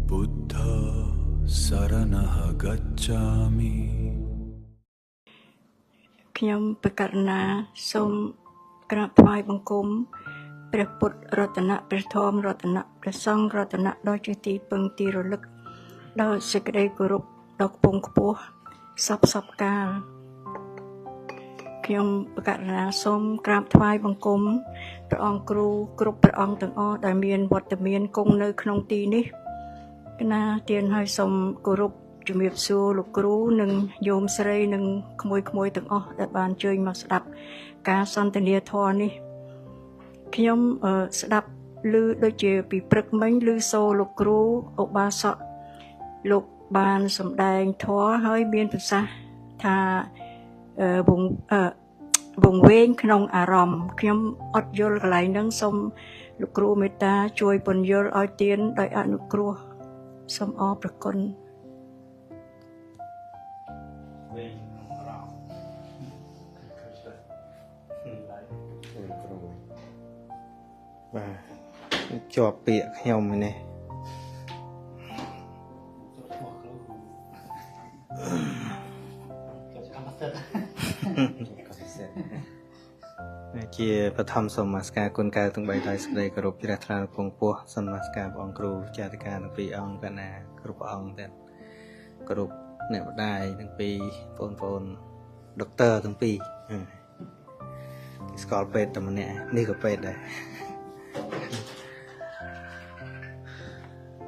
Buddha Saranah Gacchami ខ្ញុំប្រកាសណាសូមក្រាបថ្វាយបង្គំព្រះពុទ្ធរតនៈព្រះធម៌រតនៈព្រះសង្ឃរតនៈដ៏ជាទីពឹងទីរលឹកដោយសេចក្តីគោរពដ៏ខ្ពង់ខ្ពស់សពសពកាលខ្ញុំប្រកាសណាសូមក្រាបថ្វាយបង្គំព្រះអង្គគ្រូគ្រប់ព្រះអង្គទាំងអស់ដែលមានវត្តមានគង់នៅក្នុងទីនេះកណាទានឲ្យសូមគោរពជំរាបសួរលោកគ្រូនិងញោមស្រីនិងក្មួយៗទាំងអស់ដែលបានអញ្ជើញមកស្ដាប់ការសន្ទនាធម៌នេះខ្ញុំស្ដាប់ឮដូចជាពីព្រឹកមិញឮសូរលោកគ្រូឧបាសកលោកបានសម្ដែងធម៌ហើយមានប្រសាសន៍ថាវងវែងក្នុងអារម្មណ៍ខ្ញុំអត់យល់កន្លែងហ្នឹងសូមលោកគ្រូមេត្តាជួយពន្យល់ឲ្យទៀនដោយអនុគ្រោះសូមអរព្រគុណ វែងក្នុងអារម្មណ៍ បាទជាប់ពាក្យខ្ញុំនេះជាបឋមសូមនមស្ការគុណកៅទាំង3ដោយសេចក្តីគោរពជ្រះថ្លាពងពោះសូមនមស្ការព្រះអង្គគ្រូចារិកាទាំងពីរអង្គកណាគ្រប់ព្រះអង្គទាំងគោរពអ្នកម្ដាយទាំងពីរបងប្អូនដុកទ័រទាំងពីរស្គាល់ពេទ្យតែម្នាក់នេះក៏ពេទ្យដែរ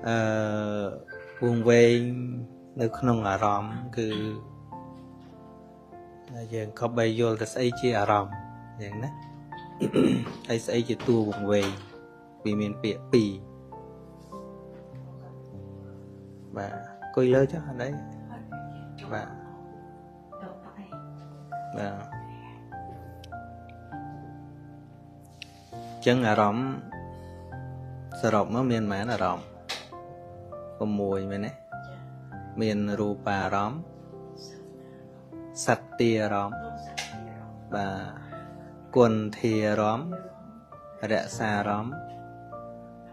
អឺវងវែងនៅក្នុងអារម្មណ៍គឺយើងក៏បីយល់ទៅស្អីជាអារម្មណ៍យ៉ាងណាហើយស្អីជាតួវងវែងវាមានពាក្យពីរបាទអង្គុយលើចុះអត់អីបាទបាទចឹងអារម្មណ៍សរុបមកមានប៉ុន្មានអារម្មណ៍6មែនទេមានរូបាអារម្មណ៍សត្ទាអារម្មណ៍បាទគុណធាអារម្មណ៍រក្សាអារម្មណ៍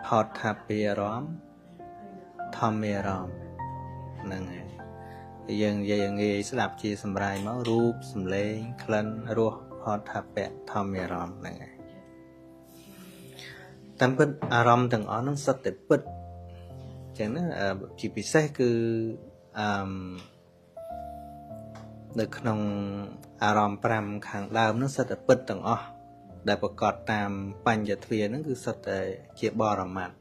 ផោដ្ឋាពាអារម្មណ៍ធម្មាអារម្មណ៍ហ្នឹងហើយយើងនិយាយងាយស្ដាប់ជាសម្រាយមករូបសម្លេងក្លិនរសផោដ្ឋពៈធម្មាអារម្មណ៍ហ្នឹងហើយតាមពិតអារម្មណ៍ទាំងអស់ហ្នឹងសុទ្ធតែពិតចឹងណាជាពិសេសគឺអឺនៅក្នុងអារម្មណ៍5ខាងដើមហ្នឹងសុទ្ធតែពិតទាំងអស់ដែលប្រកបតាមបញ្ញទ្វាហ្នឹងគឺសុទ្ធតែជាបរមត្ត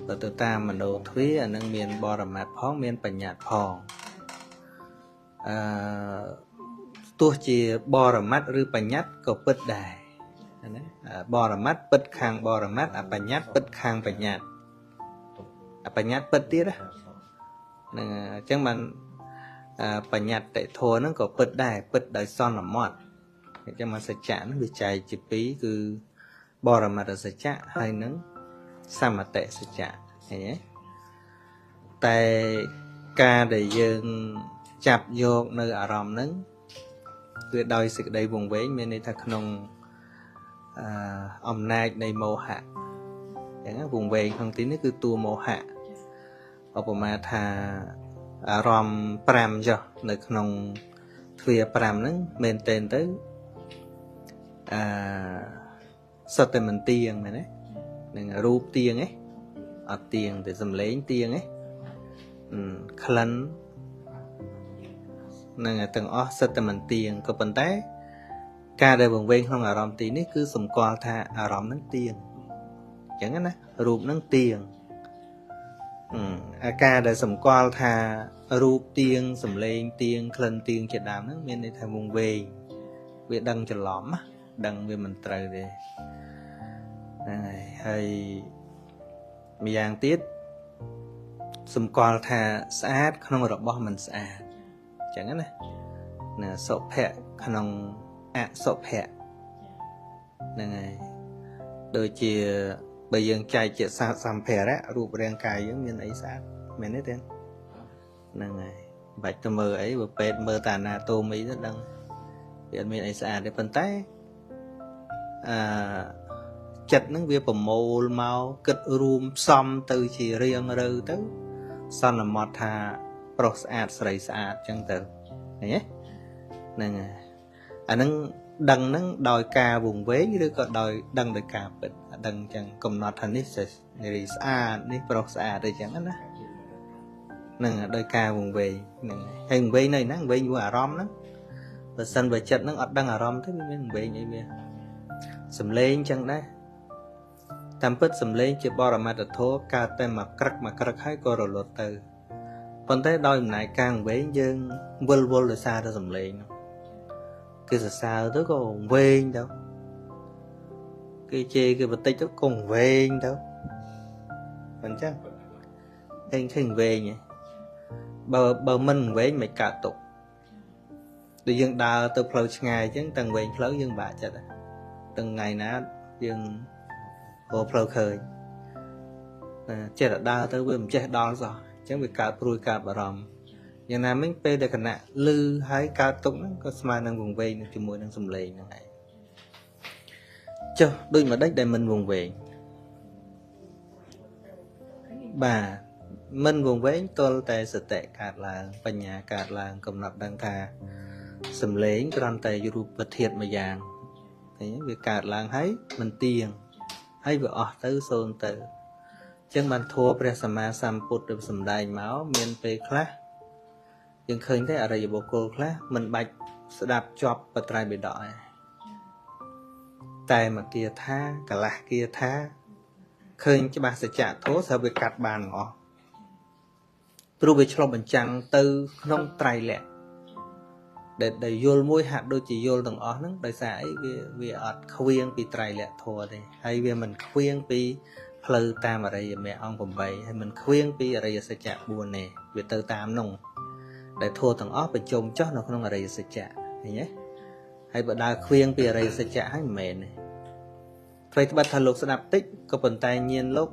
បើទៅតាមមโนទ្វាអាហ្នឹងមានបរមត្តផងមានបញ្ញត្តិផងអឺទោះជាបរមត្តឬបញ្ញត្តិក៏ពិតដែរណាបរមត្តពិតខាងបរមត្តអបញ្ញត្តិពិតខាងបញ្ញត្តិអបញ្ញត្តិពិតទៀតហ្នឹងអញ្ចឹងបានបញ្ញត្តិធម៌ហ្នឹងក៏ពិតដែរពិតដោយសន្មត់អញ្ចឹងមកសច្ចៈហ្នឹងវាចែកជាពីរគឺបរមត្តសច្ចៈហើយនឹងសមតិសច្ចៈឃើញទេតែការដែលយើងចាប់យកនៅអារម្មណ៍ហ្នឹងគឺដោយសេចក្តីវង្វេងមានន័យថាក្នុងអំណាចនៃមោហៈអញ្ចឹងវង្វេងក្នុងទីនេះគឺតួមោហៈឧបមាថាអារម្មណ៍5ចុះនៅក្នុងទ្វា5ហ្នឹងមែនទែនទៅអឺសុទ្ធតែមិនទៀងមែនទេនឹងរូបទៀងឯងអត់ទៀងតែសំឡេងទៀងឯងក្លិននឹងទាំងអស់សុទ្ធតែមិនទៀងក៏ប៉ុន្តែការដែលវង្វេងក្នុងអារម្មណ៍ទីនេះគឺសម្គាល់ថាអារម្មណ៍ហ្នឹងទៀងអញ្ចឹងណារូបហ្នឹងទៀងអាការដែលសម្គាល់ថារូបទៀងសំឡេងទៀងក្លិនទៀងជាដើមហ្នឹងមានន័យថាវង្វេងវាដឹងច្រឡំដឹងវាមិនត្រូវទេហ្នឹងហើយហើយម្យ៉ាងទៀតសម្គាល់ថាស្អាតក្នុងរបស់មិនស្អាតអញ្ចឹងណាណាសុភៈក្នុងអសុភៈហ្នឹងហើយដូចជាបើយើងចែកជាសម្ភារៈរូបរាងកាយយើងមានអីស្អាតមែនទេហ្នឹងហើយមិនបាច់ទៅមើលអីបើពេទ្យមើលតាអាណាតូមីទៅដឹងវាអត់មានអីស្អាតទេប៉ុន្តែអឺ ចិត្តហ្នឹងវាប្រមូលមកគិតរួមផ្សំទៅជារៀងរើទៅសន្មត់ថាប្រុសស្អាតស្រីស្អាតចឹងទៅឃើញទេហ្នឹងហើយអាហ្នឹងដឹងហ្នឹងដោយការវង្វេងឬក៏ដោយដឹងដោយការពិតដឹងចឹងកំណត់ថានេះនារីស្អាតនេះប្រុសស្អាតអីចឹងណាហ្នឹងដោយការវង្វេងហ្នឹងហើយវង្វេងនៅណាវង្វេងយូរអារម្មណ៍ហ្នឹងបើសិនបើចិត្តហ្នឹងអត់ដឹងអារម្មណ៍ទេវាមានវង្វេងអីវាសំឡេងចឹងដែរតាមពិតសំឡេងជាបរមត្តធម៌កើតតែមកក្រឹកមកក្រឹកហើយក៏រលត់ទៅប៉ុន្តែដោយអំណាចការវង្វេងយើងវិលវល់ដោយសារតែសំឡេងនោះគេសរសើរទៅក៏វង្វេងទៅគេជេរគេបន្តិចទៅក៏វង្វេងទៅមិនចឹងឃើញវង្វេងហ៎បើមិនវង្វេងមិនកើតទុកដូចយើងដើរទៅផ្លូវឆ្ងាយអញ្ចឹងតែវង្វេងផ្លូវយើងបាក់ចិត្តទាំងថ្ងៃណាយើងរកផ្លូវឃើញណាចេះតែដើរទៅវាមិនចេះដល់សោះអញ្ចឹងវាកើតព្រួយកើតបារម្ភយ៉ាងណាមិញពេលដែលគណៈលឺហើយកើតទុកហ្នឹងក៏ស្មើនឹងវង្វេងជាមួយនឹងសំឡេងហ្នឹងឯងចុះដូចម្ដេចដែលមិនវង្វេងបាទមិនវង្វេងទល់តែសតិកើតឡើងបញ្ញាកើតឡើងកំណត់ដឹងថាសំឡេងគ្រាន់តែរូបធាតុមួយយ៉ាងឃើញវាកើតឡើងហើយមិនទៀងហើយវាអស់ទៅសូន្យទៅអញ្ចឹងបានធัวព្រះសម្មាសម្ពុទ្ធសម្ដែងមកមានពេលខ្លះយើងឃើញទេអរិយបុគ្គលខ្លះមិនបាច់ស្ដាប់ជាប់បត្រៃបិដកឯងតែមកគាថាកលាស់គាថាឃើញច្បាស់សច្ចធម៌ស្រាប់វាកាត់បានអស់ព្រោះវាឆ្លុះបញ្ចាំងទៅក្នុងត្រៃលក្ខណ៍ដែលយល់មួយហាក់ដូចជាយល់ទាំងអស់ហ្នឹងដោយសារអីវាអត់ខ្វៀងពីត្រៃលក្ខណ៍ធម៌ទេហើយវាមិនខ្វៀងពីផ្លូវតាមអរិយមគ្គអង្គ8ហើយមិនខ្វៀងពីអរិយសច្ចៈ4ទេវាទៅតាមនោះដែលធម៌ទាំងអស់ប្រជុំចុះនៅក្នុងអរិយសច្ចៈឃើញទេហើយបើដើរខ្វៀងពីអរិយសច្ចៈហើយមិនមែនទេអ្វីត្បិតថាលោកស្ដាប់តិចក៏ប៉ុន្តែញាណលោក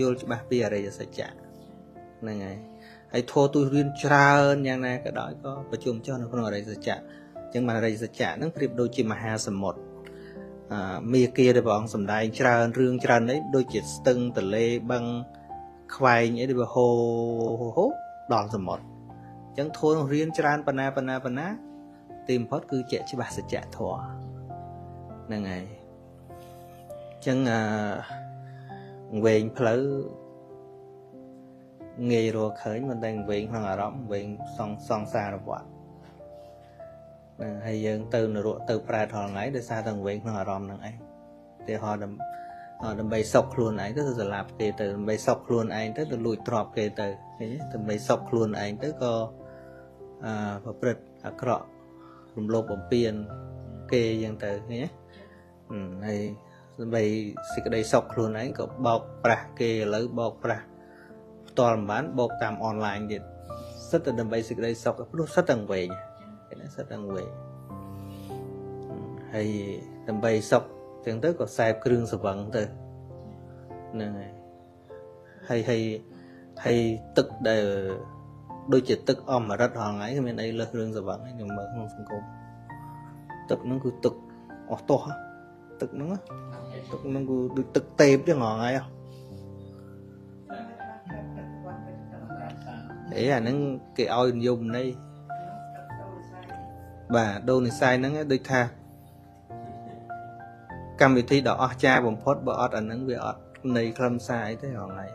យល់ច្បាស់ពីអរិយសច្ចៈហ្នឹងហើយហើយធម៌ទូរៀនច្រើនយ៉ាងណាក៏ដោយក៏ប្រជុំចុះនៅក្នុងអរិយសច្ចៈអញ្ចឹងបានអរិយសច្ចៈហ្នឹងប្រៀបដូចជាមហាសមុទ្រមាគាដែលព្រះអង្គសម្ដែងច្រើនរឿងច្រើនអីដូចជាស្ទឹងទលេបឹងខ្វែងអីដែលវាហូរដល់សមុទ្រអញ្ចឹងធម៌រៀនច្រើនបណ្ណាបណ្ណាបណ្ណាទីបំផុតគឺជាក់ច្បាស់សច្ចធម៌ហ្នឹងហើយអញ្ចឹងវែងផ្លូវងាយរកឃើញមិនតែវែងក្នុងអារម្មណ៍វែងសង្សារវដ្តហ្នឹងហើយយើងទៅនរកទៅប្រែតរាល់ថ្ងៃដោយសារតែវែងក្នុងអារម្មណ៍ហ្នឹងឯងឧទាហរណ៍ដើម្បីសុខខ្លួនឯងទៅសម្លាប់គេទៅដើម្បីសុខខ្លួនឯងទៅទៅលួចទ្រព្យគេទៅឃើញទេដើម្បីសុខខ្លួនឯងទៅក៏ប្រព្រឹត្តអាក្រក់រំលោភបំពានគេយ៉ាងទៅឃើញទេហើយដើម្បីសេចក្តីសុខខ្លួនឯងក៏បោកប្រាស់គេឥឡូវបោកប្រាស់ផ្ទាល់មិនបានបោកតាមអនឡាញទៀតសិតតែដើម្បីសេចក្តីសុខព្រោះសិតតែវែងគេណាសិតតែវែងហើយដើម្បីសុខចឹងទៅក៏សែបគ្រឿងស្រវឹងទៅហ្នឹងហើយហើយហើយទឹកដែលដូចជាទឹកអមរិតរាល់ថ្ងៃគ្មានអីលើសគ្រឿងស្រវឹងទេខ្ញុំមើលក្នុងសង្គមទឹកហ្នឹងគឺទឹកអស់ទោះទឹកហ្នឹងទឹកហ្នឹងគឺដូចទឹកទេពចឹងរាល់ថ្ងៃអេអាហ្នឹងគេឲ្យនិយមន័យបាទដូនិស័យហ្នឹងដូចថាកម្មវិធីដ៏អស្ចារ្យបំផុតបើអត់អាហ្នឹងវាអត់ន័យខ្លឹមសារអីទេរាល់ថ្ងៃ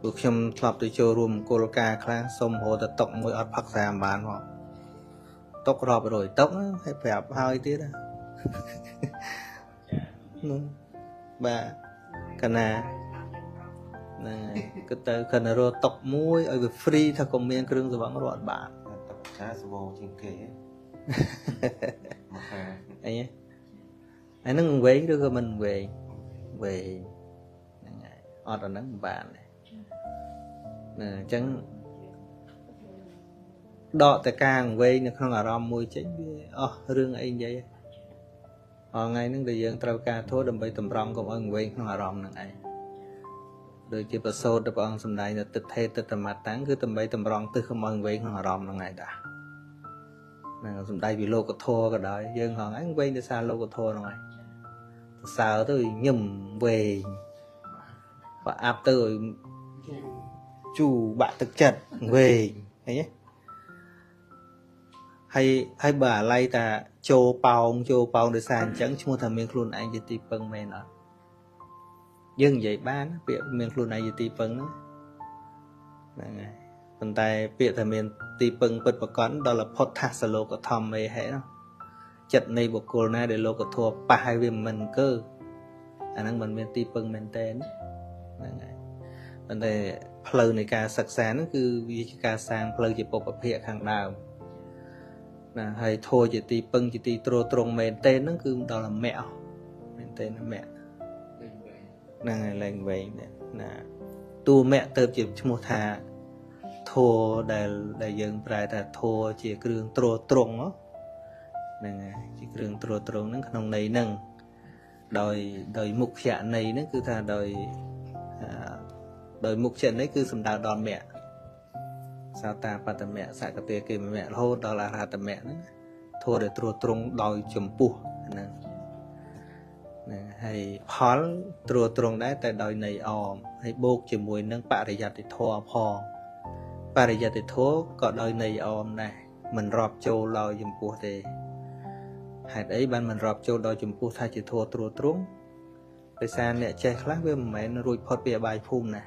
ពួកខ្ញុំធ្លាប់ទៅចូលរួមគោលការណ៍ខ្លះសុំរហូតតែតុកមួយអត់ផឹកស្រាមិនបានមកតុករាប់រយតុកហើយប្រាប់ហើយទៀតណាបាទកណាហ្នឹងហើយគឺទៅគណរតុកមួយឲ្យវា free ថាកុំមានគ្រឿងស្រវឹងរត់បានតុកចាសវោជាងគេមកហាអីអាហ្នឹងវែងឬក៏មិនវែងវែងហ្នឹងហើយអត់អាហ្នឹងមិនបានទេណាអញ្ចឹងដកតែការវែងនៅក្នុងអារម្មណ៍មួយចេញវាអស់រឿងអីនិយាយអស់ថ្ងៃហ្នឹងដែលយើងត្រូវការធម៌ដើម្បីតម្រង់កុំឲ្យវែងក្នុងអារម្មណ៍ហ្នឹងឯងដូចជាប្រសូតដែលព្រះអង្គសម្ដែងនៅទិដ្ឋិទិដ្ឋមតាំងគឺដើម្បីតម្រង់ទិសកុំឲ្យវែងក្នុងអារម្មណ៍ហ្នឹងឯងតាហ្នឹងសម្ដែងពីលោកធម៌ក៏ដោយយើងហងឯងវែងដោយសារលោកធម៌ហ្នឹងឯង សើទៅញឹមវែងបើអាប់ទៅឲ្យជូបាក់ទឹកចិត្តវែងឃើញទេហើយហើយបើអាឡ័យតាចូលប៉ោងចូលប៉ោងដោយសារអញ្ចឹងឈ្មោះថាមានខ្លួនឯងជាទីពឹងមែនអត់យើងនិយាយបានពាក្យមានខ្លួនឯងជាទីពឹងហ្នឹងហ្នឹងហើយប៉ុន្តែពាក្យថាមានទីពឹងពិតប្រាកដដល់ផុតថាសលោកធម្មអីហេនោះចិត្តនៃបុគ្គលណាដែលលោកធម៌ប៉ះឲ្យវាមិនកើអាហ្នឹងមិនមានទីពឹងមែនតើហ្នឹងហើយប៉ុន្តែផ្លូវនៃការសិក្សាហ្នឹងគឺវាជាការសាងផ្លូវជាពុបភាគខាងដើមណាហើយធម៌ជាទីពឹងជាទីទ្រទ្រង់មែនតើហ្នឹងគឺដល់មគ្គមែនតើមគ្គហ្នឹងហើយឡើងវែងណាតួមគ្គទៅជាឈ្មោះថាធម៌ដែលយើងប្រែថាធម៌ជាគ្រឿងទ្រទ្រង់ហ្នឹងហើយជាគ្រឿងទ្រទ្រង់ហ្នឹងក្នុងន័យហ្នឹងដោយមុខន័យហ្នឹងគឺថាដោយមុខន័យគឺសំដៅដល់មគ្គសោតាបត្តមគ្គសកតិគិមគ្គរហូតដល់អរហត្តមគ្គហ្នឹងធម៌ដែលទ្រទ្រង់ដោយចំពោះហ្នឹងណាហើយផលទ្រទ្រង់ដែរតែដោយន័យអមហើយបូកជាមួយនឹងបរិយត្តិធម៌ផងបរិយត្តិធម៌ក៏ដោយន័យអមដែរមិនរាប់ចូលដោយចំពោះទេហេតុអីបានមិនរាប់ចូលដោយចំពោះថាជាធម៌ទ្រទ្រង់ដោយសារអ្នកចេះខ្លះវាមិនមែនរួចផុតពីអបាយភូមិណា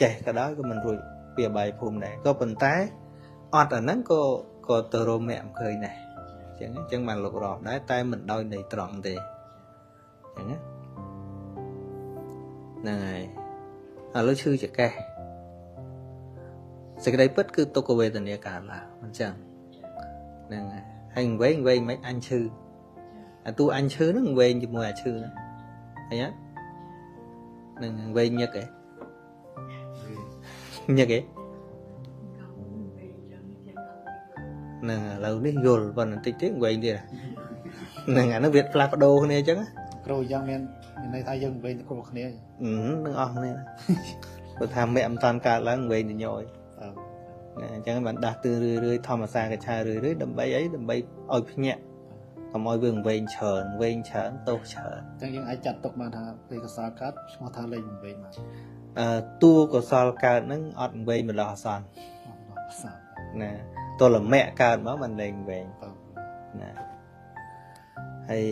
ចេះក៏ដោយក៏មិនរួចពីអបាយភូមិដែរក៏ប៉ុន្តែអត់អាហ្នឹងក៏ទៅរមគ្គមិនឃើញដែរអញ្ចឹងបានលោករាប់ដែរតែមិនដោយន័យត្រង់ទេអញ្ចឹងណាហ្នឹងហើយឥឡូវឈឺចកេះសេចក្តីពិតគឺទុក្ខវេទនាកើតឡើងមិនចឹងហ្នឹងហើយវែងវែងមិនអញឈឺអាតួអញឈឺហ្នឹងវែងជាមួយអាឈឺហ្នឹងឃើញអត់ហ្នឹងវែងញឹកឯងញឹកឯងហ្នឹងឥឡូវនេះយល់ប៉ុន្តែបន្តិចទៀតវែងទៀតហ្នឹងអាហ្នឹងវាផ្លាស់ប្ដូរគ្នាអញ្ចឹងគ្រូយ៉ាងមានន័យថាយើងវែងទៅគ្រប់គ្នានឹងអស់គ្នាព្រោះថាមគ្គមិនតាន់កើតឡើងវែងទៅញយណាអញ្ចឹងបានដាស់តឿនរឿយរឿយធម្មសាកឆារឿយរឿយដើម្បីអីដើម្បីឲ្យភ្ញាក់កុំឲ្យវាវែងច្រើនវែងច្រើនទោសច្រើនអញ្ចឹងយើងអាចចាត់ទុកបានថាពេលកុសលកើតឈ្មោះថាលែងវែងមកតួកុសលកើតហ្នឹងអត់វែងម្ដោះអាសន្នណាតលមគ្គកើតមកមិនលែងវែងណាហើយ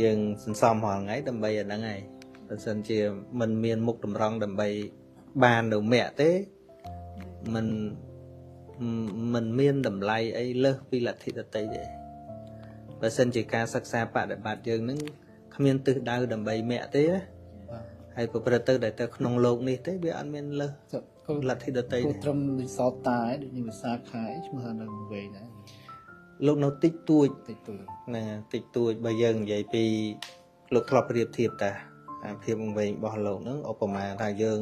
យើងសន្សំរាល់ថ្ងៃដើម្បីអាហ្នឹងហើយបើសិនជាមិនមានមុខតម្រង់ដើម្បីបាននៅមគ្គទេមិនមានតម្លៃអីលើសពីលទ្ធិដតីទេបើសិនជាការសិក្សាបដិបត្តិយើងនឹងគ្មានទិសដៅដើម្បីមគ្គទេណាហើយប្រព្រឹត្តទៅដែលទៅក្នុងលោកនេះទេវាអត់មានលើសលទ្ធិដតីទេត្រឹមដូចសតតាដូចវិសាខាឈ្មោះថានៅវែងដែរលោកនៅតិចតួចតិចតួចហ្នឹងតិចតួចបើយើងនិយាយពីលោកធ្លាប់ប្រៀបធៀបតាអាភាពវែងរបស់លោកហ្នឹងឧបមាថាយើ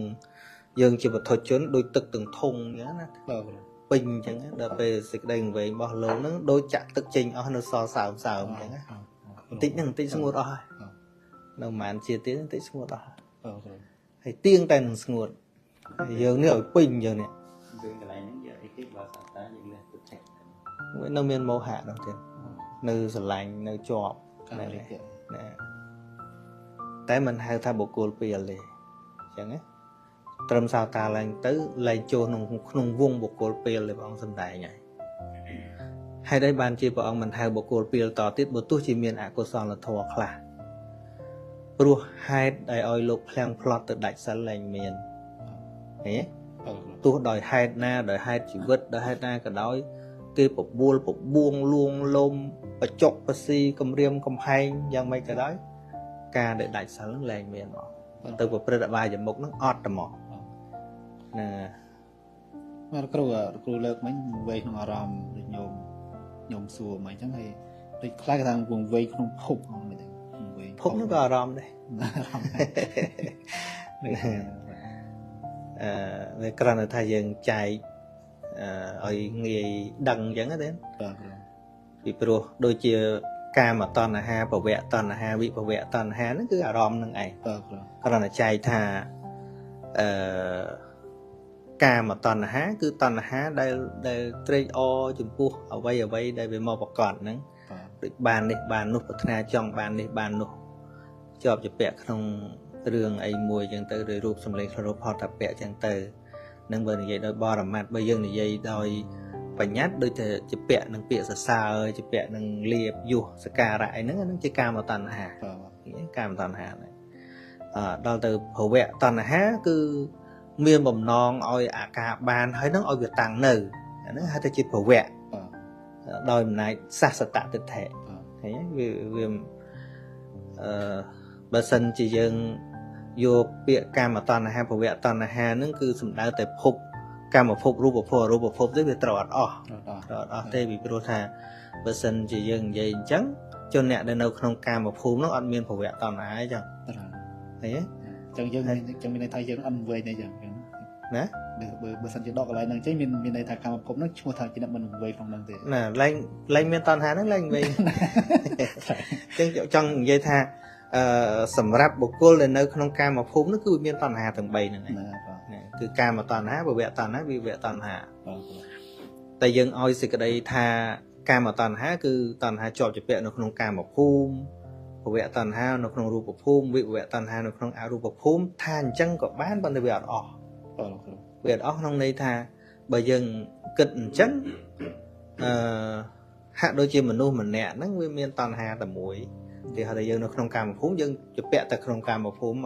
ងជាបុថុជនដូចទឹកទាំងធុងអញ្ចឹងណាពេញអញ្ចឹងដល់ពេលសេចក្តីវែងរបស់លោកហ្នឹងដូចចាក់ទឹកចេញអស់នៅសល់សើមសើមអញ្ចឹងណាបន្តិចហ្នឹងបន្តិចស្ងួតអស់ហើយនៅប្រហែលជាតិទៀតបន្តិចស្ងួតអស់ហើយទៀងតែនឹងស្ងួតយើងនេះឲ្យពេញយើងនេះយើងកន្លែងហ្នឹងយកអីគេបើសតាយើងលះទុតិនៅមានមោហៈនោះទៀតនៅស្រឡាញ់នៅជាប់ណាតែមិនហៅថាបុគ្គលពីលទេអញ្ចឹងណាត្រឹមសោតាឡើងទៅលែងចូលក្នុងវងបុគ្គលពេលដែលព្រះអង្គសម្ដែងហើយហេតុអីបានជាព្រះអង្គមិនហៅបុគ្គលពេលតទៀតបើទោះជាមានអកុសលធម៌ខ្លះព្រោះហេតុដែលឲ្យលោកភ្លាំងផ្លត់ទៅដាច់សិលលែងមានឃើញទេទោះដោយហេតុណាដោយហេតុជីវិតដោយហេតុណាក៏ដោយគេបបួលបបួងលួងលោមបច្ចុកបស៊ីគំរាមកំហែងយ៉ាងម៉េចក៏ដោយការដែលដាច់សិលនឹងលែងមានមកទៅប្រព្រឹត្តអបាយមុខនឹងអត់តែមកណាបាទគ្រូលើកមិញវែងក្នុងអារម្មណ៍ដូចញោមសួរមកអញ្ចឹងហើយដូចខ្លះគេថាវែងក្នុងភពហ្នឹងមែនទេវែងភពនោះក៏អារម្មណ៍ដែរអារម្មណ៍វាគ្រាន់តែថាយើងចែកឲ្យងាយដឹងអញ្ចឹងទេបាទគ្រូពីព្រោះដូចជាកាមតណ្ហាភវៈតណ្ហាវិភវៈតណ្ហាហ្នឹងគឺអារម្មណ៍នឹងឯងបាទគ្រូគ្រាន់តែចែកថាកាមតណ្ហាគឺតណ្ហាដែលត្រេកអរចំពោះអ្វីអ្វីដែលវាមកប្រកបហ្នឹងដូចបាននេះបាននោះប្រាថ្នាចង់បាននេះបាននោះ ជាប់ជាពាក់ក្នុងរឿងអីមួយចឹងទៅដោយរូបសម្លេងក្លិនរសផលតពៈចឹងទៅនឹងបើនិយាយដោយបរមត្តបើយើងនិយាយដោយបញ្ញត្តិដូចតែជាពាក់នឹងពាក្យសរសើរជាពាក់នឹងលៀបយុសការៈអីហ្នឹងហ្នឹងជាកាមតណ្ហាកាមតណ្ហាហ្នឹងដល់ទៅភវៈតណ្ហាគឺមានបំណងឲ្យអាការបានហើយហ្នឹងឲ្យវាតាំងនៅអាហ្នឹងហៅថាជាភវៈដោយអំណាចសាសតទិដ្ឋិឃើញវាវាបើសិនជាយើងយកពាក្យកាមតណ្ហាភវៈតណ្ហាហ្នឹងគឺសំដៅតែភពកម្មភពរូបភពអរូបភពទេវាត្រូវអត់អស់ត្រូវអត់អស់ទេពីព្រោះថាបើសិនជាយើងនិយាយអញ្ចឹងជនអ្នកដែលនៅក្នុងកាមភូមិនោះអត់មានភវៈតណ្ហាអញ្ចឹងឃើញទេអញ្ចឹងយើងចឹងមានន័យថាយើងអត់វែងទេអញ្ចឹងណាបើសិនជាដកកន្លែងហ្នឹងចេញមានន័យថាកាមភពហ្នឹងឈ្មោះថាជាអ្នកមិនវែងក្នុងហ្នឹងទេណាលែងមានតណ្ហាហ្នឹងលែងវែងអញ្ចឹងចង់និយាយថាសម្រាប់បុគ្គលដែលនៅក្នុងកាមភូមិនោះគឺវាមានតណ្ហាទាំង3ហ្នឹងឯងគឺកាមតណ្ហាភវៈតណ្ហាវិវៈតណ្ហាតែយើងឲ្យសេចក្តីថាកាមតណ្ហាគឺតណ្ហាជាប់ជាពាក់នៅក្នុងកាមភូមិភវៈតណ្ហានៅក្នុងរូបភូមិវិវៈតណ្ហានៅក្នុងអរូបភូមិថាអញ្ចឹងក៏បានប៉ុន្តែវាអត់អស់វាអត់អស់ក្នុងន័យថាបើយើងគិតអញ្ចឹងហាក់ដូចជាមនុស្សម្នាក់ហ្នឹងវាមានតណ្ហាតែមួយគេហៅថាយើងនៅក្នុងកាមភូមិយើងជាពាក់តែក្នុងកាមភូមិ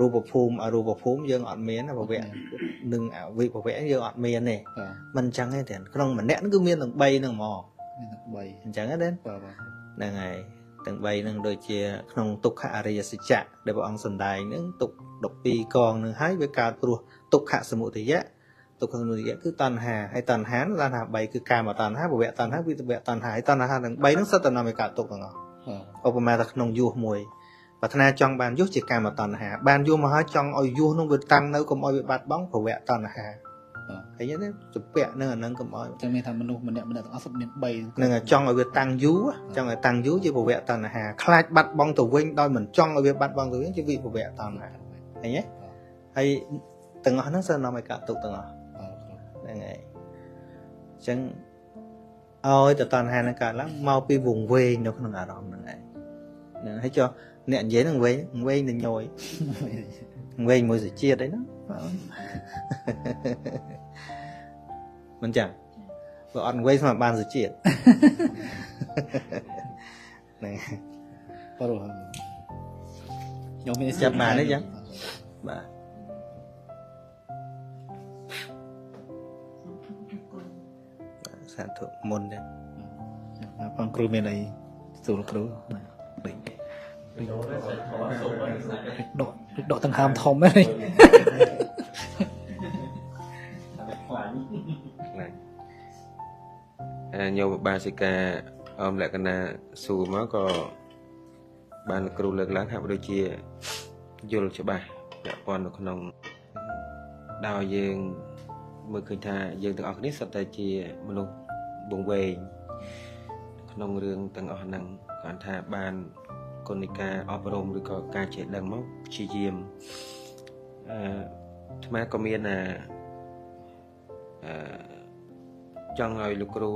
រូបភូមិអរូបភូមិយើងអត់មានភវៈនិងអវិភវៈយើងអត់មានទេមិនអញ្ចឹងទេក្នុងម្នាក់ហ្នឹងគឺមានទាំង3ហ្នឹងហ្មងមានទាំង3អញ្ចឹងទេហ្នឹងហើយទាំង3ហ្នឹងដូចជាក្នុងទុក្ខអរិយសច្ចៈដែលព្រះអង្គសម្ដែងហ្នឹងទុក្ខ12កងហ្នឹងហើយវាកើតព្រោះទុក្ខសមុទយៈទុក្ខសមុទយៈគឺតណ្ហាហើយតណ្ហាតណ្ហា3គឺកាមតណ្ហាភវៈតណ្ហាវិភវៈតណ្ហាហើយតណ្ហាទាំង3ហ្នឹងសុទ្ធតែនាំឲ្យកើតទុក្ខទាំងអស់ឧបមាថាក្នុងយុះមួយប្រាថ្នាចង់បានយុះជាកាមតណ្ហាបានយុះមកហើយចង់ឲ្យយុះនោះវាតាំងនៅកុំឲ្យវាបាត់បង់ភវៈតណ្ហាឃើញទេជពាក់នឹងអានឹងកុំឲ្យចឹងមានថាមនុស្សម្នាក់ម្នាក់ទាំងអស់សុទ្ធមាន3នឹងចង់ឲ្យវាតាំងយូរចង់ឲ្យតាំងយូរជាភវៈតណ្ហាខ្លាចបាត់បង់ទៅវិញដោយមិនចង់ឲ្យវាបាត់បង់ទៅវិញជាវិភវៈតណ្ហាឃើញទេហើយទាំងអស់ហ្នឹងសើនាំឲ្យកើតទុក្ខទាំងអស់ហ្នឹងហើយអញ្ចឹងឲ្យតតណ្ហានឹងកើតឡើងមកពីវង្វេងនៅក្នុងអារម្មណ៍ហ្នឹងឯងហ្នឹងហើយចុះអ្នកនិយាយហ្នឹងវែងវែងទៅញយវែងមួយសុជាតិអីហ្នឹងមិនចឹងបើអត់វែងស្មានបានសុជាតិហ្នឹងបាទខ្ញុំមានចាប់បានទេចឹងបាទសាធុមុនទេបងគ្រូមានអីសួរគ្រូដកទាំងហើមធំហ្នឹងញោមបាសិកាអមលក្ខណៈសួរមកក៏បានគ្រូលើកឡើងហាក់ដូចជាយល់ច្បាស់ពាក់ព័ន្ធនៅក្នុងដោយយើងមើលឃើញថាយើងទាំងអស់គ្នាសុទ្ធតែជាមនុស្សវង្វេងក្នុងរឿងទាំងអស់ហ្នឹងគ្រាន់ថាបានគុណការអប់រំឬក៏ការចេះដឹងមកព្យាយាមអាត្មាក៏មានចង់ឲ្យលោកគ្រូ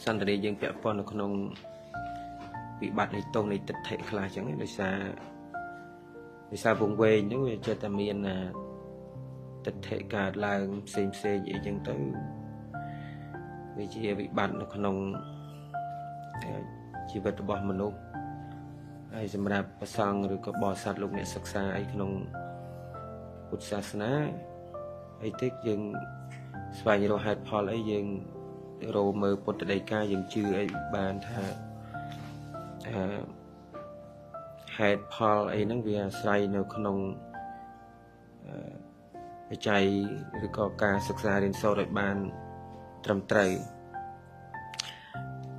សន្ទនាយើងពាក់ព័ន្ធនៅក្នុងវិបត្តិនៃទោសនៃទិដ្ឋិខ្លះអញ្ចឹងដោយសារវង្វេងហ្នឹងវាចេះតែមានទិដ្ឋិកើតឡើងផ្សេងផ្សេងអីចឹងទៅវាជាវិបត្តិនៅក្នុងជីវិតរបស់មនុស្សហើយសម្រាប់ព្រះសង្ឃឬក៏បរិស័ទលោកអ្នកសិក្សាអីក្នុងពុទ្ធសាសនាអីទេយើងស្វែងរកហេតុផលអីយើងរកមើលពុទ្ធដីកាយើងជឿអីបានថាហេតុផលអីហ្នឹងវាអាស្រ័យនៅក្នុងបច្ច័យឬក៏ការសិក្សារៀនសូត្រឲ្យបានត្រឹមត្រូវ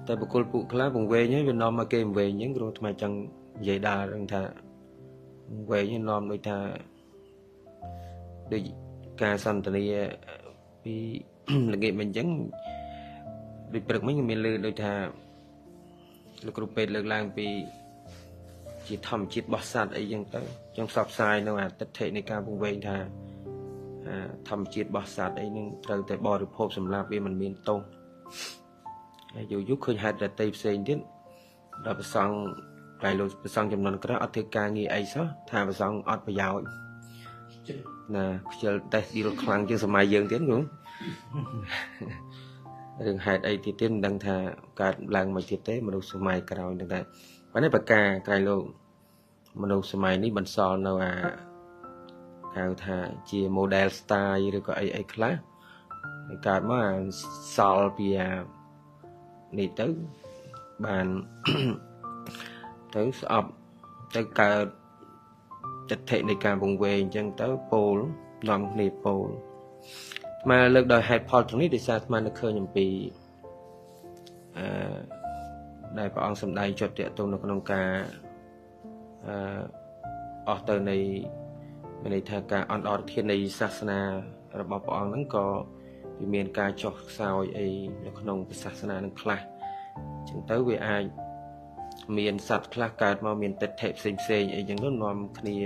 តែបុគ្គលពួកខ្លះវង្វេងហើយវានាំមកគេវង្វេងអញ្ចឹងគ្រូអាត្មាចង់និយាយដល់រឿងថាវង្វេងនាំដូចថាដូចការសន្ទនាពីល្ងាចមិញអញ្ចឹងដូចព្រឹកមិញមានលើដូចថាលោកគ្រូពេទ្យលើកឡើងពីជាធម្មជាតិរបស់សត្វអីចឹងទៅចង់ផ្សព្វផ្សាយនៅអាទិដ្ឋិនៃការវង្វេងថាធម្មជាតិរបស់សត្វអីនឹងត្រូវតែបរិភោគសម្រាប់វាមិនមានទោសហើយយូរយូរឃើញហេតុដតីផ្សេងទៀតដល់ប្រសង់ ក្រៃលោកប្រសងចំនួនក្រោយអត់ធ្វើការងារអីសោះថាប្រសងអត់ប្រយោជន៍ណាខ្ជិលតេស្តឌីលខ្លាំងជាងសម័យយើងទៀតគ្រូរឿងហេតុអីទៀតទៀតមិនដឹងថាកើតឡើងមកទៀតទេមនុស្សសម័យក្រោយហ្នឹងតែបាទនេះបកាក្រៃលោកមនុស្សសម័យនេះបន្សល់នៅអាហៅថាជា model style ឬក៏អីអីខ្លះហើយកើតមកអាសល់ពីអានេះទៅបានទៅស្អប់ទៅកើតទិដ្ឋិនៃការវង្វេងអញ្ចឹងទៅពោលនាំគ្នាពោលមកលើកដោយហេតុផលទាំងនេះដោយសារអាត្មានឹកឃើញអំពីដែលព្រះអង្គសម្ដែងជាប់ទាក់ទងនៅក្នុងការអស់ទៅនៃមានន័យថាការអន្តរធាននៃសាសនារបស់ព្រះអង្គហ្នឹងក៏វាមានការចុះខ្សោយអីនៅក្នុងសាសនានឹងខ្លះអញ្ចឹងទៅវាអាចមានសត្វខ្លះកើតមកមានទិដ្ឋិផ្សេងផ្សេងអីចឹងទៅនាំគ្នា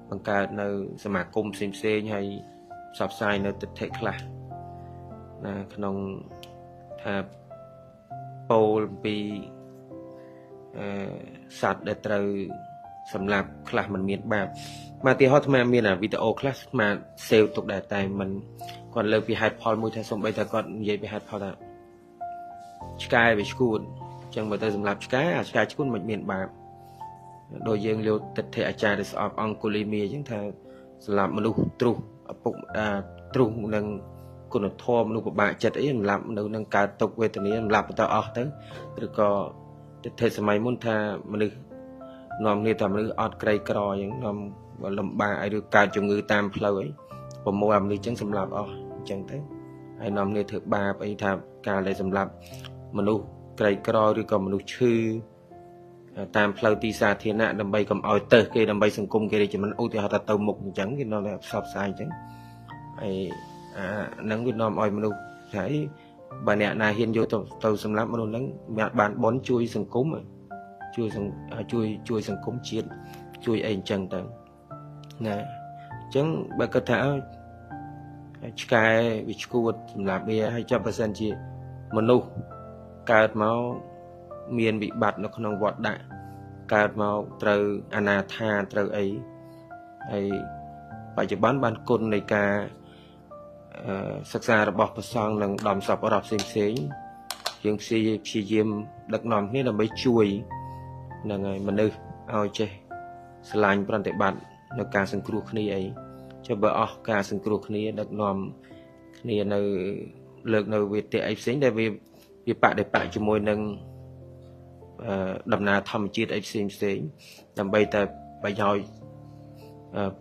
បង្កើតនៅសមាគមផ្សេងផ្សេងហើយផ្សព្វផ្សាយនៅទិដ្ឋិខ្លះណាក្នុងថាពោលអំពីសត្វដែលត្រូវសម្លាប់ខ្លះមិនមានបាបមកទីហោអាត្មាមានវីដេអូខ្លះអាត្មាសេវទុកដែរតែមិនគាត់លើកពីហេតុផលមួយថាសំបីថាគាត់និយាយពីហេតុផលថាឆ្កែវាឈួតអញ្ចឹងបើទៅសម្លាប់ឆ្កែអាឆ្កែឈួតមិនមានបាបដូចយើងលើទិដ្ឋិអាចារ្យដែលស្អប់អង្គុលីមីអញ្ចឹងថាសម្លាប់មនុស្សទ្រុសឪពុកទ្រុសនឹងគុណធម៌មនុស្សពិបាកចិត្តអីសម្លាប់នៅនឹងកើតទុក្ខវេទនាសម្លាប់ទៅអស់ទៅឬក៏ទិដ្ឋិសម័យមុនថាមនុស្សនាំគ្នាថាមនុស្សអត់ក្រីក្រអញ្ចឹងនាំលំបាកឲ្យឬកើតជំងឺតាមផ្លូវអីប្រមូលអាមនុស្សអញ្ចឹងសម្លាប់អស់អញ្ចឹងទៅហើយនាំគ្នាធ្វើបាបអីថាការដែលសម្លាប់មនុស្សក្រីក្រឬក៏មនុស្សឈឺតាមផ្លូវទីសាធារណៈដើម្បីកុំឲ្យទៅគេដើម្បីសង្គមគេរីកចម្រើនឧទាហរណ៍ថាទៅមុខអញ្ចឹងគេនាំតែផ្សព្វផ្សាយអញ្ចឹងហើយអានឹងវានាំឲ្យមនុស្សថាអីបើអ្នកណាហ៊ានយកទៅសម្លាប់មនុស្សហ្នឹងបានបនជួយសង្គមជួយជួយសង្គមជាតិជួយអីអញ្ចឹងទៅណាអញ្ចឹងបើគាត់ថាឆ្កែវាឈួតសម្រាប់វាហើយចាប់បើសិនជាមនុស្សកើតមកមានវិបត្តិនៅក្នុងវត្តដាក់កើតមកត្រូវអនាថាត្រូវអីហើយបច្ចុប្បន្នបានគុណនៃការសិក្សារបស់ព្រះសង្ឃនិងដំសពរស់ផ្សេងផ្សេងយើងព្យាយាមដឹកនាំគ្នាដើម្បីជួយនឹងឲ្យមនុស្សឲ្យចេះស្រឡាញ់ប្រតិបត្តិនៅការសង្គ្រោះគ្នាអីចុះបើអស់ការសង្គ្រោះគ្នាដឹកនាំគ្នានៅលើកនៅវេទៈអីផ្សេងដែលវាបដិបត្តិជាមួយនឹងដំណើរធម្មជាតិអីផ្សេងផ្សេងដើម្បីតែប្រយោជន៍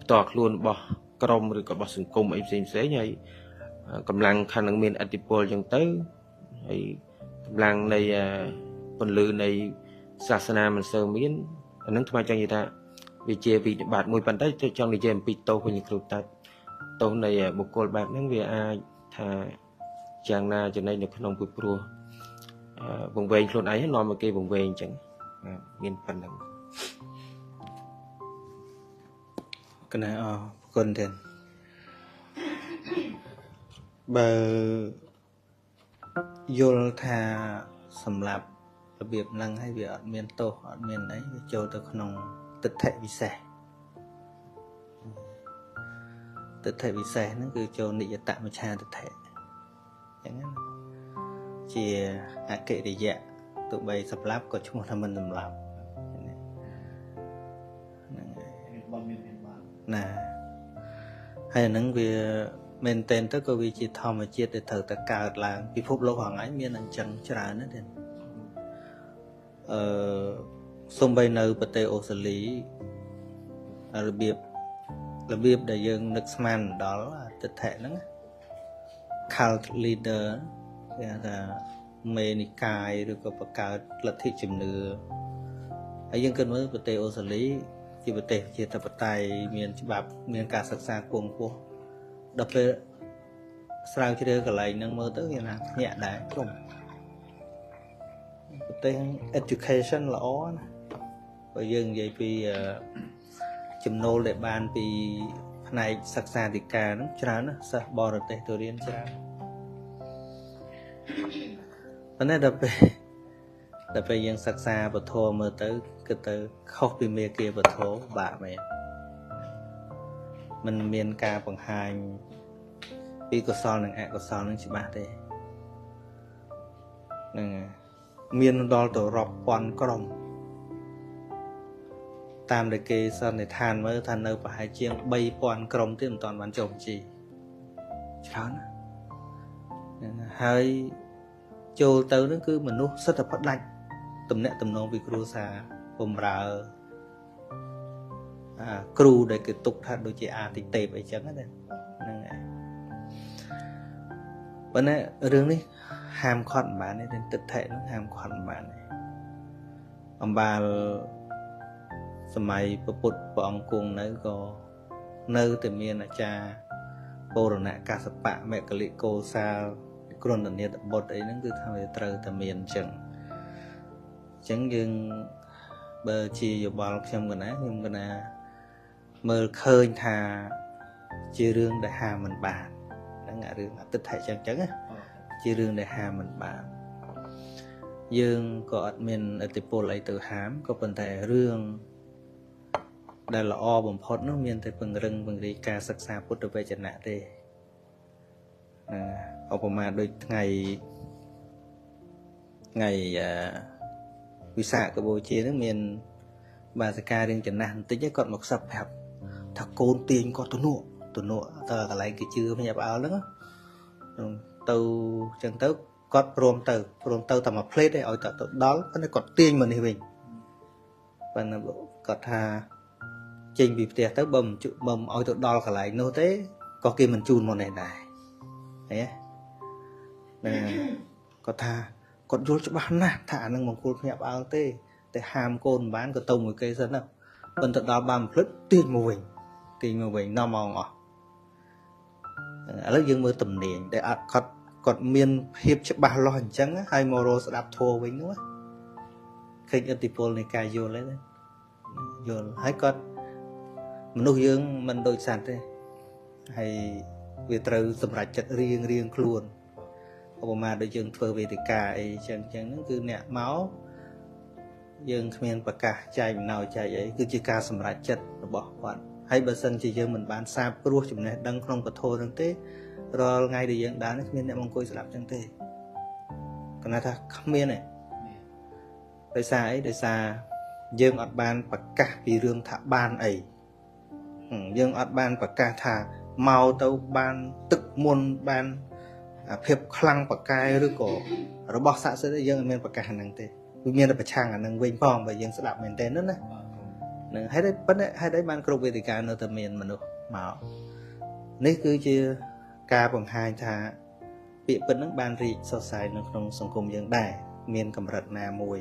ផ្ទាល់ខ្លួនរបស់ក្រុមឬក៏របស់សង្គមអីផ្សេងផ្សេងហើយកម្លាំងខាងនឹងមានឥទ្ធិពលអញ្ចឹងទៅហើយកម្លាំងនៃពន្លឺនៃសាសនាមិនសូវមានអានឹងថ្មចង់និយាយថាវាជាវិបត្តិមួយប៉ុន្តែចង់និយាយអំពីទោសវិញគ្រូតាទោសនៃបុគ្គលបែបហ្នឹងវាអាចថាយ៉ាងណាចំណេញនៅក្នុងពីព្រោះវង្វេងខ្លួនឯងនាំឲ្យគេវង្វេងអញ្ចឹងមានប៉ុណ្្នឹងកណាអរគុណទេបើយល់ថាសម្រាប់របៀបហ្នឹងហើយវាអត់មានទោសអត់មានអីវាចូលទៅក្នុងទិដ្ឋិវិសេសទិដ្ឋិវិសេសហ្នឹងគឺចូលនិយតមច្ឆាទិដ្ឋិអញ្ចឹងណាជាអកិរិយៈទោះបីសម្លាប់ក៏ឈ្មោះថាមិនសម្លាប់ហ្នឹងហើយណាហើយអាហ្នឹងវាមែនទែនទៅក៏វាជាធម្មជាតិដែលត្រូវតែកើតឡើងពិភពលោកហ្នឹងឯងមានអញ្ចឹងច្រើនណាស់ទេសំបីនៅប្រទេសអូស្ត្រាលីរបៀបដែលយើងនឹកស្មានដល់ទិដ្ឋិហ្នឹង cult leader គេថាមេនិកាយឬក៏បង្កើតលទ្ធិជំនឿហើយយើងគិតមើលប្រទេសអូស្ត្រាលីជាប្រទេសជាធិបតេយ្យមានច្បាប់មានការសិក្សាខ្ពង់ខ្ពស់ដល់ពេលស្រាវជ្រាវកន្លែងហ្នឹងមើលទៅគេថាភ្ញាក់ដែរក្រុមប្រទេស education ល្អណាបើយើងនិយាយពីចំណូលដែលបានពីផ្នែកសិក្សាធិការហ្នឹងច្រើនណាស់សិស្សបរទេសទៅរៀនច្រើនប៉ុន្តែដល់ពេលយើងសិក្សាពធមើលទៅគិត គិតទៅខុសពីមេគាវធបាក់មែនมันមានការបង្ហាញពីកុសលនិងអកុសលនឹងច្បាស់ទេហ្នឹងមានដល់ទៅរាប់ពាន់ក្រុមតាមដែលគេសន្និដ្ឋានមើលថានៅប្រហែលជាង 3000 ក្រុមទៀតមិនទាន់បានចុះបញ្ជីច្រើនណាហើយចូលទៅនឹងគឺមនុស្សសិតតែផ្ដាច់ទំនាក់ទំនងពីគ្រួសារបំរើអាគ្រូដែលគេទុកថាដូចជាអាទិទេពអីចឹងណាហ្នឹងហើយប៉ុន្តែរឿងនេះហាមឃាត់មិនបានទេទិដ្ឋិហ្នឹងហាមឃាត់មិនបានទេអំបាលសម័យពុទ្ធព្រះអង្គគង់នៅក៏នៅតែមានអាចារ្យបូរណកាសបៈមកលិកោសាលក្រណនាតបុត្រអីហ្នឹងគឺថាវាត្រូវតែមានអញ្ចឹងអញ្ចឹងយើងបើជាយោបល់ខ្ញុំកណាមើលឃើញថាជារឿងដែលហាមមិនបានហ្នឹងអារឿងអតិថិចឹងចឹងណាជារឿងដែលហាមមិនបានយើងក៏អត់មានឥទ្ធិពលអីទៅហាមក៏ប៉ុន្តែរឿងដែលល្អបំផុតនោះមានតែពង្រឹងពង្រីកការសិក្សាពុទ្ធវចនៈទេណាឧបមាដូចថ្ងៃវិសាខបូជានឹងមានបាសិការឿងចំណាស់បន្តិចគាត់មកខ្សឹបប្រាប់ថាកូនទាញគាត់ទៅនោះទៅកន្លែងគេជឿភ្ញាក់ផ្អើលហ្នឹងទៅចឹងទៅគាត់ព្រមទៅតែមួយផ្លេតទេឲ្យទៅដល់ប៉ុន្តែគាត់ទាញមកនេះវិញប៉ុន្តែគាត់ថាចេញពីផ្ទះទៅបើមិនឲ្យទៅដល់កន្លែងនោះទេក៏គេមិនជូនមកនេះដែរឃើញទេណាគាត់ថាគាត់យល់ច្បាស់ណាស់ថាអានឹងមង្គលភ្ញាក់ផ្អើលទេតែហាមកូនមិនបានក៏ទៅមួយគេសិនណាប៉ុន្តែដល់បានភ្លឹកទាញមកវិញនាំមកអស់ឥឡូវយើងមើលទំនាញដែលអត់គាត់មានភាពច្បាស់លាស់អញ្ចឹងហើយមករកស្ដាប់ធម៌វិញនោះឃើញឥទ្ធិពលនៃការយល់ទេយល់ហើយគាត់មនុស្សយើងមិនដូចសត្វទេហើយវាត្រូវសម្រេចចិត្តរៀងខ្លួនឧបមាដូចយើងធ្វើវេទិកាអីចឹងហ្នឹងគឺអ្នកមកយើងគ្មានប្រកាសចែកអំណោយចែកអីគឺជាការសម្រេចចិត្តរបស់គាត់ហើយបើសិនជាយើងមិនបានសាបព្រោះចំណេះដឹងក្នុងពធហ្នឹងទេរាល់ថ្ងៃដែលយើងដើរនេះគ្មានអ្នកមកអង្គុយស្ដាប់ចឹងទេគណៈថាគ្មានទេដោយសារអីដោយសារយើងអត់បានប្រកាសពីរឿងថាបានអីយើងអត់បានប្រកាសថាមកទៅបានទឹកមុនបានភាពខ្លាំងប្រកែឬក៏របស់ស័ក្តិសិទ្ធិយើងអត់មានប្រកាសអាហ្នឹងទេវាមានតែប្រឆាំងអាហ្នឹងវិញផងបើយើងស្ដាប់មែនទេណាហ្នឹងហើយប៉ុន្តែហេតុអីបានគ្រប់វេទិកានៅតែមានមនុស្សមកនេះគឺជាការបង្ហាញថាពាក្យពិតហ្នឹងបានរីកសុសសាយនៅក្នុងសង្គមយើងដែរមានកម្រិតណាមួយ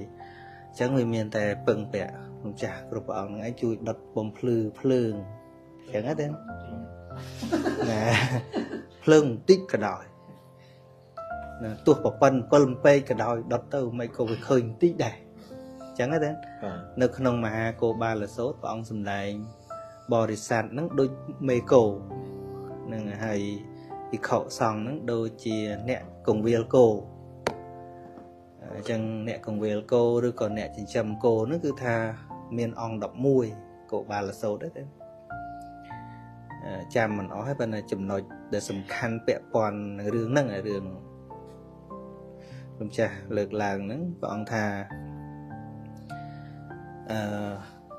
អញ្ចឹងវាមានតែពឹងពាក់ម្ចាស់គ្រប់ព្រះអង្គហ្នឹងឯងជួយដុតបំភ្លឺភ្លើងអញ្ចឹងទេណាភ្លើងបន្តិចក៏ដោយណាទោះប្រប៉ិន7ពេកក៏ដោយដុតទៅមិនក៏វាឃើញបន្តិចដែរអញ្ចឹងទេនៅក្នុងមហាកោបាលសូត្រព្រះអង្គសម្ដែងបរិស័ទហ្នឹងដូចមេគោហ្នឹងហើយភិក្ខុសង្ឃហ្នឹងដូចជាអ្នកគង្វាលគោអញ្ចឹងអ្នកគង្វាលគោឬក៏អ្នកចិញ្ចឹមគោហ្នឹងគឺថាមានអង្គ11កោបាលសូត្រទេចាំមិនអស់ទេប៉ុន្តែចំណុចដែលសំខាន់ពាក់ព័ន្ធនឹងរឿងហ្នឹងរឿងម្ចាស់លើកឡើងហ្នឹងព្រះអង្គថា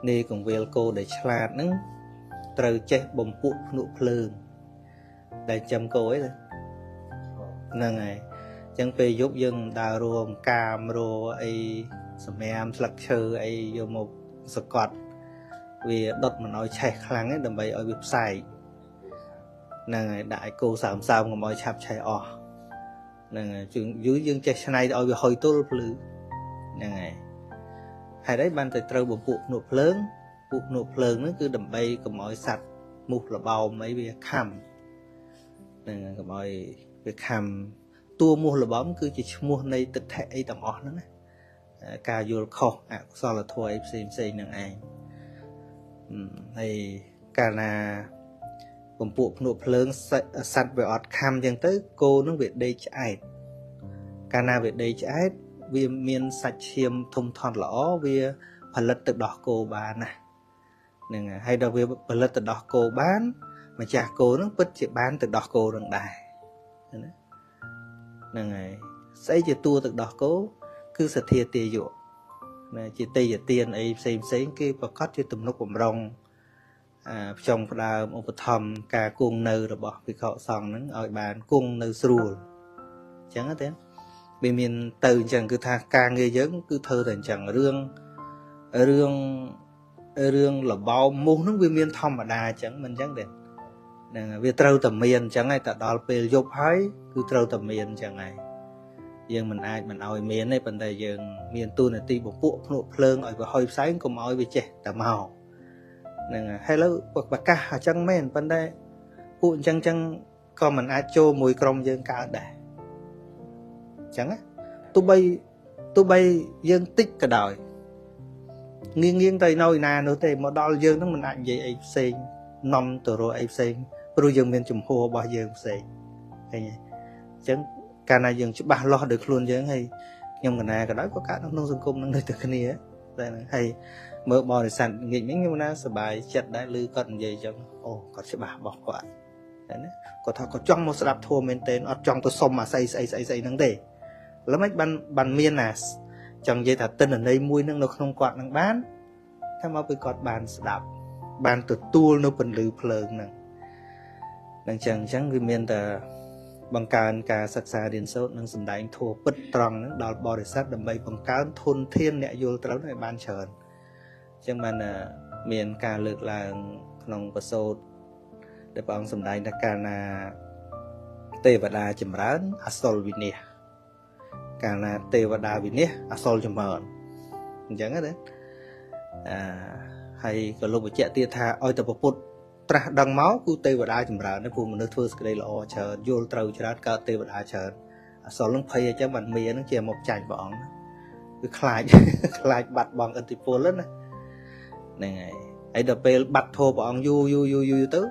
នេះកង្វេលគោដែលឆ្លាតហ្នឹងត្រូវចេះបំពួកភ្នក់ភ្លើងដែលចំគោអីហ្នឹងហើយអញ្ចឹងពេលយប់យើងដើររួមកាមរអីសម្រាមស្លឹកឈើអីយកមកសកត់វាដុតមិនឲ្យឆេះខ្លាំងទេដើម្បីឲ្យវាផ្សែកហ្នឹងហើយដាក់ឲ្យគោសើមសើមកុំឲ្យឆាប់ឆេះអស់ហ្នឹងហើយយូរយើងចេះឆ្នៃឲ្យវាហុយទល់ភ្លឺហ្នឹងហើយហេតុអីបានតែត្រូវបំពួកភ្នក់ភ្លើងពួកភ្នក់ភ្លើងហ្នឹងគឺដើម្បីកុំឲ្យសត្វមូសរបោមអីវាខំហ្នឹងកុំឲ្យវាខំតួមូសរបោមគឺជាឈ្មោះនៃទិដ្ឋិអីទាំងអស់ហ្នឹងណាការយល់ខុសអកុសលធម៌អីផ្សេងផ្សេងហ្នឹងឯងហើយកាលណាបំពួកភ្នក់ភ្លើងសត្វវាអត់ខំអញ្ចឹងទៅគោនឹងវាដេកឆ្អែតកាលណាវាដេកឆ្អែតវាមានសាច់ឈាមធំធាត់ល្អវា ផលិតទឹកដោះគោបានណាហ្នឹងហើយដល់វាផលិតទឹកដោះគោបានម្ចាស់គោហ្នឹងពិតជាបានទឹកដោះគោនឹងដែរណាហ្នឹងហើយស្អីជាតួទឹកដោះគោគឺសទ្ធាទាយុណាជាទេយទានអីផ្សេងផ្សេងគេប្រកាសជាទំនុកបំរុងផ្ចុងផ្ដើមឧបត្ថម្ភការគង់នៅរបស់ភិក្ខុសង្ឃហ្នឹងឲ្យបានគង់នៅស្រួលអញ្ចឹងទេវាមានទៅអញ្ចឹងគឺថាការងារយើងគឺធ្វើតែអញ្ចឹងរឿងរឿងរឿងលបោមមូសហ្នឹងវាមានធម្មតាអញ្ចឹងមិនអញ្ចឹងទេហ្នឹងវាត្រូវតែមានអញ្ចឹងហើយតែដល់ពេលយប់ហើយគឺត្រូវតែមានអញ្ចឹងហើយយើងមិនអាចមិនឲ្យមានទេប៉ុន្តែយើងមានទូនាទីពពួកភ្នក់ភ្លើងឲ្យវាហុយផ្សែងកុំឲ្យវាចេះតែមកហ្នឹងហើយឥឡូវប្រកាសអញ្ចឹងមែនប៉ុន្តែពួកអញ្ចឹងចឹងក៏មិនអាចចូលមួយក្រុមយើងកើតដែរអញ្ចឹងណាទោះបីយើងតិចក៏ដោយងៀងងទៅនៅឯណានោះទេមកដល់យើងហ្នឹងមិនអាចនិយាយអីផ្សេងនាំទៅរកអីផ្សេងព្រោះយើងមានជំហររបស់យើងផ្សេងឃើញទេអញ្ចឹងកាលណាយើងច្បាស់លាស់ដោយខ្លួនយើងហើយខ្ញុំកណាក៏ដោយក៏កើតក្នុងសង្គមនឹងដូចតែគ្នាតែហ្នឹងហើយមើលបរិស័ទងាកមិញខ្ញុំណាសប្បាយចិត្តដែរឮគាត់និយាយអញ្ចឹងអូគាត់ច្បាស់របស់គាត់តែណាគាត់ថាគាត់ចង់មកស្ដាប់ធម៌មែនទែនអត់ចង់ទៅសុំអាស្អីស្អីស្អីស្អីហ្នឹងទេឥឡូវមិនបានមានណាចង់និយាយថាទិន្នន័យមួយនឹងនៅក្នុងគាត់នឹងបានថាមកពីគាត់បានស្ដាប់បានទទួលនៅពន្លឺភ្លើងហ្នឹងនឹងចឹងអញ្ចឹងវាមានតែបង្កើនការសិក្សារៀនសូត្រនិងសម្ដែងធម៌ពិតត្រង់ហ្នឹងដល់បរិស័ទដើម្បីបង្កើនធនធានអ្នកយល់ត្រូវឲ្យបានច្រើនអញ្ចឹងបានមានការលើកឡើងក្នុងប្រសូតដែលព្រះអង្គសម្ដែងថាកាលណាទេវតាចម្រើនអសុរវិនាសកាលណាទេវតាវិនាសអសុរចម្រើនអញ្ចឹងណាហើយក៏លោកបញ្ជាក់ទៀតថាឲ្យតែពុទ្ធត្រាស់ដឹងមកគឺទេវតាចម្រើនព្រោះមនុស្សធ្វើសេចក្តីល្អច្រើនយល់ត្រូវច្រើនកើតទេវតាច្រើនអសុរនឹងភ័យអញ្ចឹងបានមាននឹងជាមកចាញ់ព្រះអង្គគឺខ្លាចខ្លាចបាត់បង់ឥទ្ធិពលណាហ្នឹងហើយហើយដល់ពេលបាត់ធម៌ព្រះអង្គយូរយូរយូរយូរទៅ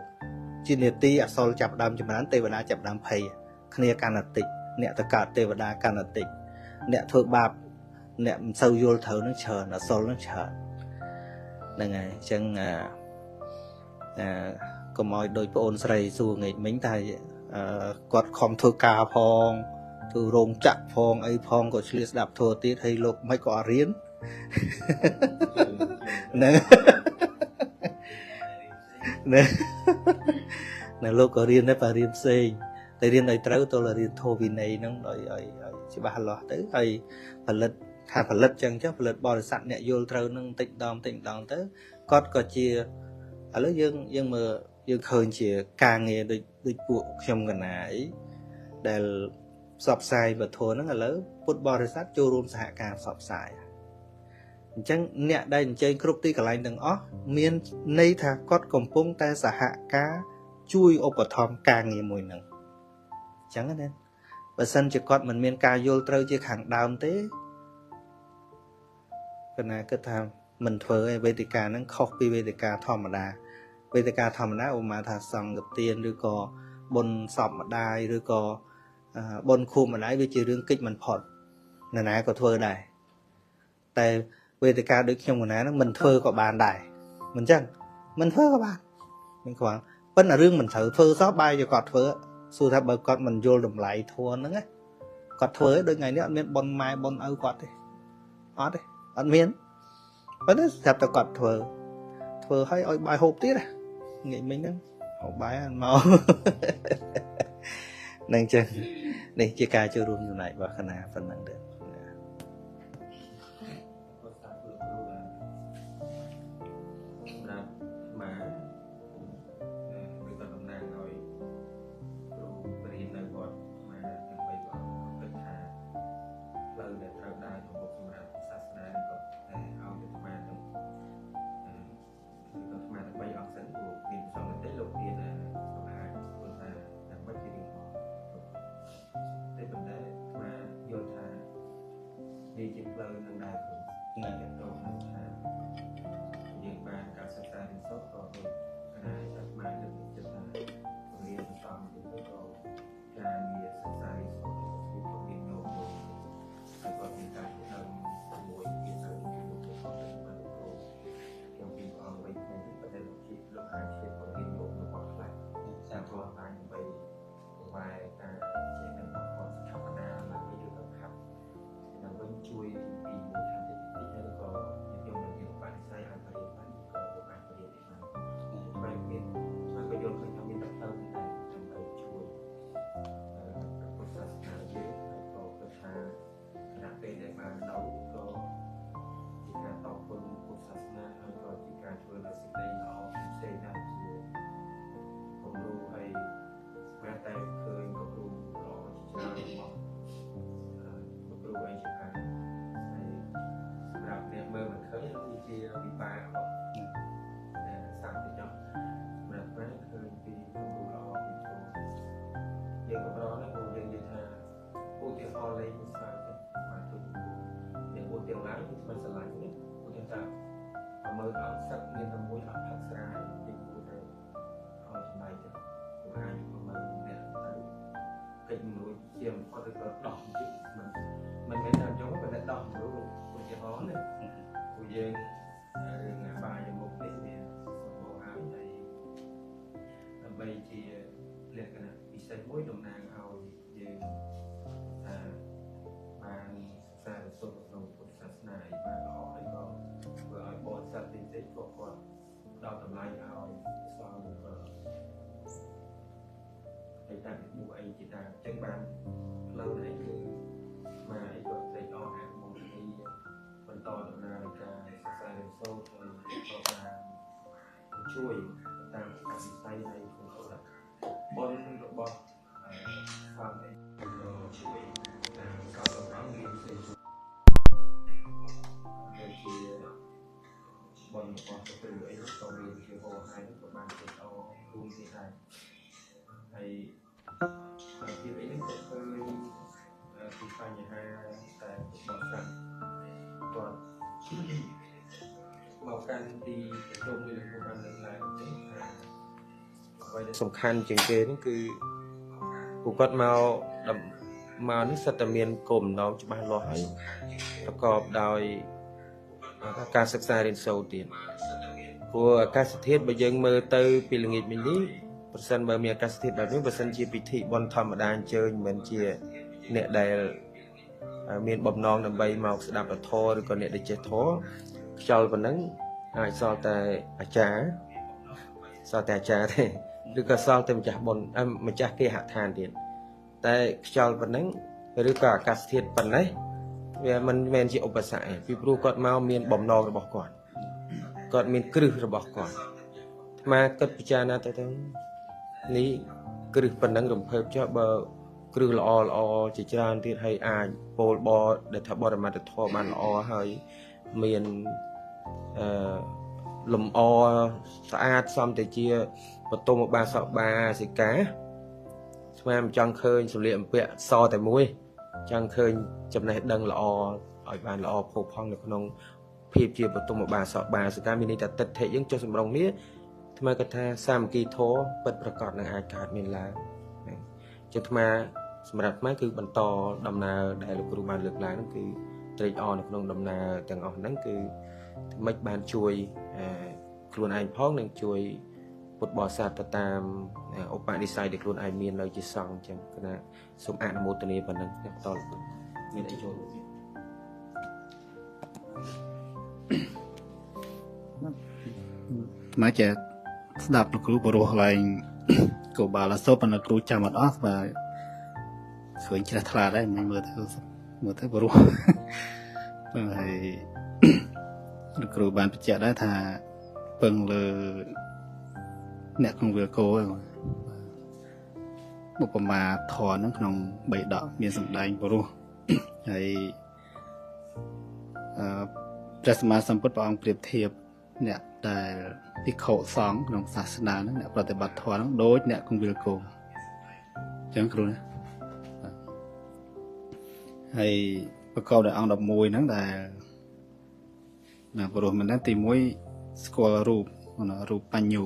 ជានាទីអសុរចាប់ដើមចម្រើនទេវតាចាប់ដើមភ័យគ្នាកាន់តែតិចអ្នកទៅកើតទេវតាកាន់តែតិចអ្នកធ្វើបាបអ្នកមិនសូវយល់ត្រូវនឹងច្រើនអសុរនឹងច្រើនហ្នឹងហើយអញ្ចឹងកុំឲ្យដូចប្អូនស្រីសួរងាកមិញថាគាត់ខំធ្វើការផងធ្វើរោងចក្រផងអីផងក៏ឆ្លៀតស្ដាប់ធម៌ទៀតហើយលោកមិនក៏អត់រៀនហ្នឹងណាលោកក៏រៀនដែរបើរៀនផ្សេងតែរៀនឲ្យត្រូវទល់រៀនធម៌វិន័យហ្នឹងដោយឲ្យច្បាស់លាស់ទៅហើយផលិតថាផលិតចឹងចឹងផលិតបរិស័ទអ្នកយល់ត្រូវនឹងតិចម្ដងតិចម្ដងទៅគាត់ក៏ជាឥឡូវយើងមើលយើងឃើញជាការងារដូចពួកខ្ញុំកណាអីដែលផ្សព្វផ្សាយពធហ្នឹងឥឡូវពុទ្ធបរិស័ទចូលរួមសហការផ្សព្វផ្សាយអញ្ចឹងអ្នកដែលអញ្ជើញគ្រប់ទីកន្លែងទាំងអស់មានន័យថាគាត់កំពុងតែសហការជួយឧបត្ថម្ភការងារមួយហ្នឹងអញ្ចឹងណាបើសិនជាគាត់មិនមានការយល់ត្រូវជាខាងដើមទេកណាគិតថាមិនធ្វើឯវេទិកាហ្នឹងខុសពីវេទិកាធម្មតាវេទិកាធម្មតាឧបមាថាសង្ឃទានឬក៏បុណ្យសពម្ដាយឬក៏បុណ្យខួបម្ដាយវាជារឿងកិច្ចមិនផុតនរណាក៏ធ្វើដែរតែវេទិកាដូចខ្ញុំកណាហ្នឹងមិនធ្វើក៏បានដែរមិនចឹងមិនធ្វើក៏បានមិនខ្វល់ប៉ុន្តែរឿងមិនត្រូវធ្វើសោះបែរជាគាត់ធ្វើសួរថាបើគាត់មិនយល់តម្លៃធម៌ហ្នឹងណាគាត់ធ្វើដូចថ្ងៃនេះអត់មានបុណ្យម៉ែបុណ្យឪគាត់ទេអត់ទេអត់មានប៉ុន្តែស្រាប់តែគាត់ធ្វើឲ្យឲ្យបាយហូបទៀតងាកមិញហ្នឹងហូបបាយអត់មកនឹងចឹងនេះជាការចូលរួមចំណែករបស់គណៈប៉ុណ្ណឹងទេ ហើយគាត់មានការដឹងមួយទៀតទៅ ដោយសេចក្តីល្អផ្សេងដែរជាគំរូហើយមែនតែឃើញគំរូល្អជាច្រើនរបស់លោកគ្រូអីជាដើមហើយសម្រាប់អ្នកមើលមិនឃើញវាជាវិបាករបស់សត្វទៅចុះសម្រាប់ប្រែឃើញពីគំរូល្អពីគ្រូយើងកម្រណាស់ព្រោះយើងនិយាយថាឧទាហរណ៍លេងស្អាតទេបាទទូអ្នកឧទាហរណ៍ឡើងគឺមិនស្រឡាញ់នេះឧទាហរណ៍ថាមើលអង្គសឹកមានតែមួយអត់ផឹកស្រាយយើងគួរតែឲ្យចំណៃទៅព្រោះអាចមើលអ្នកទៅកិច្ចមួយជាបំផុតឬក៏ដោះជិះមិនមែនថាចង់ប៉ុន្តែដោះរួចឧទាហរណ៍ណាព្រោះយើងរឿងអាបាយមុខនេះវាសម្បូរហើយហើយដើម្បីជាលក្ខណៈពិសេសមួយតំណាងឲ្យយើងថាបានសិក្សាសូត្រក្នុងពុទ្ធសាសនាឲ្យបានល្អហើយក៏ធ្វើឲ្យបរិស័ទផ្សេងៗក៏គាត់ផ្ដល់តម្លៃឲ្យសង្ឃក៏ហើយតាមបុអីជាដើមអញ្ចឹងបានផ្លូវនេះគឺមកអីក៏ត្រេកអរអនុមោទនាបន្តដំណើរការសិក្សារៀនសូត្រហើយក៏បានជួយតាមវិស័យនៃក្នុងបុណ្យរបស់សង្ឃអីក៏ជួយតាមការសម្រាប់មានផ្សេងដូចជាបុណ្យរបស់គ្រូអីក៏មានជាហោហើយក៏បានត្រេកអររួមទៀតដែរហើយភាពអីនេះក៏ឃើញពីបញ្ហាតែបរិស័ទគាត់មកកាន់ទីប្រជុំមួយលោកគ្រូបានលើកឡើងអញ្ចឹងថាអ្វីដែលសំខាន់ជាងគេនេះគឺពួកគាត់មកនេះសិតតែមានគោលបំណងច្បាស់លាស់ហើយប្រកបដោយការសិក្សារៀនសូត្រទៀតព្រោះអាកាសធាតុបើយើងមើលទៅពីល្ងាចមិញនេះប្រសិនបើមានអាកាសធាតុបែបនេះបើសិនជាពិធីបុណ្យធម្មតាអញ្ជើញមិនមែនជាអ្នកដែលមានបំណងដើម្បីមកស្ដាប់ធម៌ឬក៏អ្នកដែលចេះធម៌ខ្យល់ប៉ុណ្ណឹងអាចសល់តែអាចារ្យសល់តែអាចារ្យទេឬក៏សល់តែម្ចាស់បុណ្យម្ចាស់គេហដ្ឋានទៀតតែខ្យល់ប៉ុណ្ណឹងឬក៏អាកាសធាតុប៉ុណ្ណេះវាមិនមែនជាឧបសគ្គទេពីព្រោះគាត់មកមានបំណងរបស់គាត់គាត់មានគ្រឹះរបស់គាត់អាត្មាគិតពិចារណាទៅនេះគ្រឹះប៉ុណ្ណឹងរំភើបចុះបើគ្រឹះល្អល្អជាច្រើនទៀតហើយអាចពោលបដែលថាបរមត្តធម៌បានល្អហើយមានលំអស្អាតសមតែជាបតុមបាសកបាសិកាស្មានមិនចង់ឃើញសម្លៀកបំពាក់សតែមួយចង់ឃើញចំណេះដឹងល្អឲ្យបានល្អផូរផង់នៅក្នុងភាពជាបតុមបាសកបាសិកាមានន័យថាទិដ្ឋិយើងចុះសម្រុងនេះថ្មគាត់ថាសាមគ្គីធម៌ពិតប្រកបនឹងអាចកើតមានឡើងចឹងអាត្មាសម្រាប់អាត្មាគឺបន្តដំណើរដែលលោកគ្រូបានលើកឡើងហ្នឹងគឺត្រេកអរនៅក្នុងដំណើរទាំងអស់ហ្នឹងគឺមិនបានជួយខ្លួនឯងផងនិងជួយពុទ្ធបរិស័ទទៅតាមឧបនិស្ស័យដែលខ្លួនឯងមាននៅជាសង្ឃចឹងគណៈសូមអនុមោទនាប៉ុណ្ណឹងខ្ញុំបន្តលោកគ្រូមានអីចូលមកចេះស្ដាប់លោកគ្រូបរោះឡើងកុបាលសូប៉ុន្តែគ្រូចាំអត់អស់បាទឃើញជ្រះថ្លាដែរមិនមើលទៅបរោះបាទហើយលោកគ្រូបានបញ្ជាក់ដែរថាពឹងលើអ្នកក្នុងវាលគោហ្នឹងឧបមាធម៌ហ្នឹងក្នុងបីដកមានសម្ដែងបរោះហើយព្រះសម្មាសម្ពុទ្ធព្រះអង្គប្រៀបធៀបអ្នកដែលភិក្ខុសង្ឃក្នុងសាសនាហ្នឹងអ្នកប្រតិបត្តិធម៌ហ្នឹងដូចអ្នកគង្វាលគោអញ្ចឹងគ្រូណាហើយប្រកបដោយអង្គ11ហ្នឹងដែលណាព្រោះមែនទេទី1ស្គាល់រូបរូបបញ្ញូ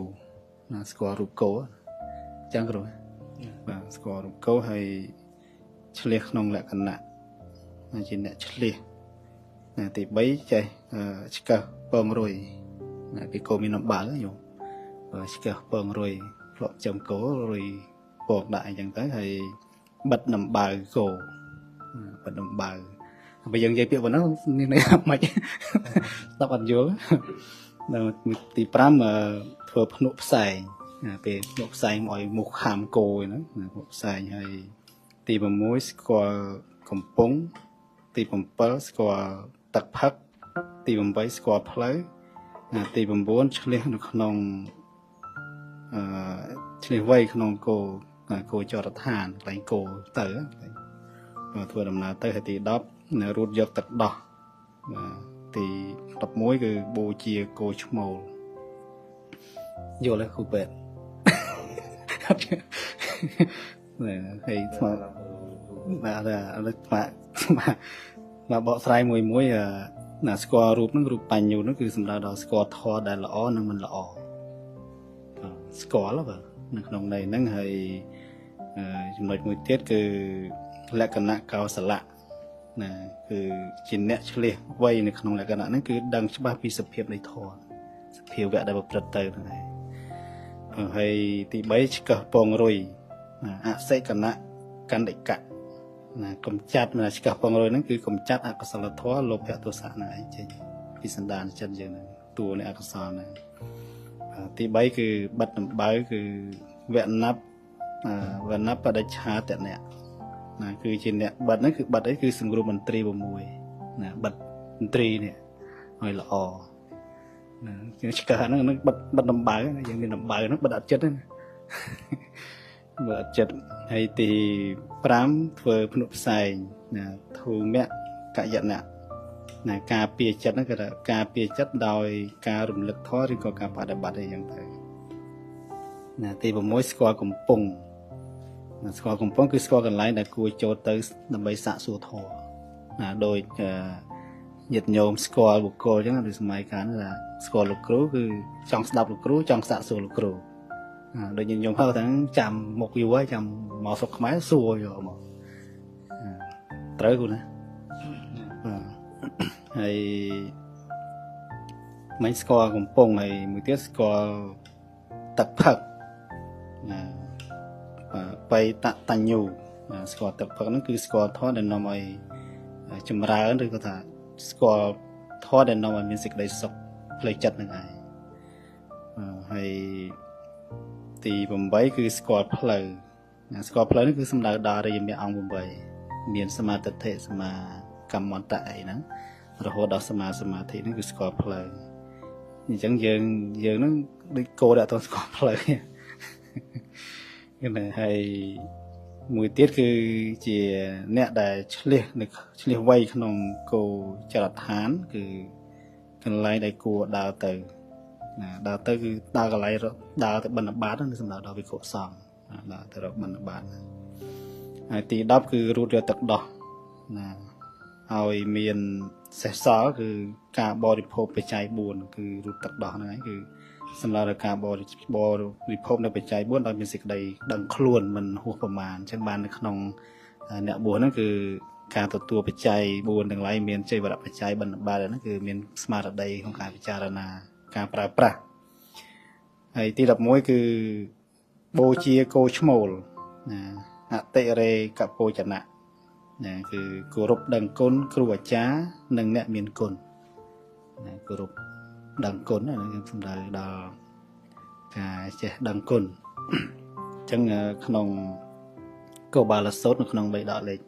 ណាស្គាល់រូបគោអញ្ចឹងគ្រូបាទស្គាល់រូបគោហើយឆ្លៀសក្នុងលក្ខណៈជាអ្នកឆ្លៀសណាទី3ចេះឆ្កឹះពងរុយណាពីគោមានអំបៅញោមឆ្កឹះពងរុយធ្លាប់ចំគោរុយពងដាក់អញ្ចឹងទៅហើយបិទដំបៅគោបិទដំបៅបើយើងនិយាយពាក្យប៉ុណ្ណឹងនេះន័យថាម៉េចស្ដាប់អត់យល់ដល់ទី5ធ្វើភ្នក់ផ្សែងពេលភ្នក់ផ្សែងមកឲ្យមុខខាមគោហ្នឹងភ្នក់ផ្សែងហើយទី6ស្គាល់កំពង់ទី7ស្គាល់ទឹកផឹកទី8ស្គាល់ផ្លូវ ទី9ឆ្លៀសនៅក្នុងឆ្លៀសវៃក្នុងគោគោចរឋានកន្លែងគោទៅធ្វើដំណើរទៅហើយទី10នៅរូតយកទឹកដោះទី11គឺបូជាគោឈ្មោលយល់ទេគ្រូពេទ្យហើយស្មាបាទឥឡូវមកបកស្រាយមួយមួយណាស្គាល់រូបហ្នឹងរូបបញ្ញូហ្នឹងគឺសំដៅដល់ស្គាល់ធម៌ដែលល្អនិងមិនល្អស្គាល់បាទនៅក្នុងន័យហ្នឹងហើយចំណុចមួយទៀតគឺលក្ខណៈកោសលៈណាគឺជាអ្នកឆ្លៀសវៃនៅក្នុងលក្ខណៈហ្នឹងគឺដឹងច្បាស់ពីសភាពនៃធម៌សភាវៈដែលប្រព្រឹត្តទៅហ្នឹងឯងហើយទី3ឆ្កឹះពងរុយអសិកណៈកណ្ឌិកៈណាកំចាត់ណាឆ្កឹះពងរុយហ្នឹងគឺកំចាត់អកុសលធម៌លោភៈទោសៈហ្នឹងឯងចេញពីសន្តានចិត្តយើងហ្នឹងតួនៃអកុសលហ្នឹងទី3គឺបិទដំបៅគឺវណ្ណវណ្ណបដិឆាតនៈណាគឺជាអ្នកបិទហ្នឹងគឺបិទអីគឺសង្រួមមន្ត្រី6ណាបិទមន្ត្រីនេះឲ្យល្អណាជាងឆ្កឹះហ្នឹងបិទបិទដំបៅយើងមានដំបៅហ្នឹងបិទអត់ចិត្តណាបិទអត់ចិត្តហើយទី5ធ្វើភ្នក់ផ្សែងណាធូមៈកយណៈណាការពារចិត្តហ្នឹងគេថាការពារចិត្តដោយការរំលឹកធម៌ឬក៏ការបដិបត្តិអីចឹងទៅណាទី6ស្គាល់កំពង់ណាស្គាល់កំពង់គឺស្គាល់កន្លែងដែលគួរចូលទៅដើម្បីសាកសួរធម៌ណាដោយញាតិញោមស្គាល់បុគ្គលចឹងដូចសម័យកាលនោះថាស្គាល់លោកគ្រូគឺចង់ស្ដាប់លោកគ្រូចង់សាកសួរលោកគ្រូដូចញាតិញោមហៅថាចាំមុខយូរហើយចាំមកស្រុកខ្មែរសួរយកមកត្រូវគូណាបាទហើយមិនស្គាល់កំពង់ហើយមួយទៀតស្គាល់ទឹកផឹកណាបៃតតញ្ញូស្គាល់ទឹកផឹកហ្នឹងគឺស្គាល់ធម៌ដែលនាំឲ្យចម្រើនឬក៏ថាស្គាល់ធម៌ដែលនាំឲ្យមានសេចក្តីសុខផ្លូវចិត្តហ្នឹងឯងហើយទី8គឺស្គាល់ផ្លូវស្គាល់ផ្លូវនេះគឺសំដៅដល់អរិយមគ្គអង្គ8មានសមាទិដ្ឋិសមាកម្មន្តៈអីហ្នឹងរហូតដល់សមាសមាធិហ្នឹងគឺស្គាល់ផ្លូវអញ្ចឹងយើងហ្នឹងដូចគោដែលអត់ទាន់ស្គាល់ផ្លូវហ្នឹងហើយមួយទៀតគឺជាអ្នកដែលឆ្លៀសនៅឆ្លៀសវៃក្នុងគោចរឋានគឺកន្លែងដែលគួរដើរទៅណាដើរទៅគឺដើរកន្លែងដើរទៅបិណ្ឌបាតហ្នឹងសំដៅដល់វិខុសង្ឃដើរទៅរកបិណ្ឌបាតហើយទី10គឺរូតយកទឹកដោះណាឲ្យមានសេះសល់គឺការបរិភោគបច្ច័យ4គឺរូតទឹកដោះហ្នឹងឯងគឺសម្រាប់ការបរិភោគនៅបច្ច័យ4ដោយមានសេចក្តីដឹងខ្លួនមិនហួសប្រមាណអញ្ចឹងបាននៅក្នុងអ្នកបួសហ្នឹងគឺការទទួលបច្ច័យ4ទាំងឡាយមានជ័យវរបច្ច័យបណ្ឌបាតហ្នឹងគឺមានស្មារតីក្នុងការពិចារណាការប្រើប្រាស់ហើយទី11គឺបូជាគោឈ្មោលណាអតិរេកពោចនៈណាគឺគោរពដឹងគុណគ្រូអាចារ្យនិងអ្នកមានគុណណាគោរពដឹងគុណហ្នឹងគឺសំដៅដល់ការចេះដឹងគុណអញ្ចឹងក្នុងកុបាលសូត្រនៅក្នុងបិដកលេខ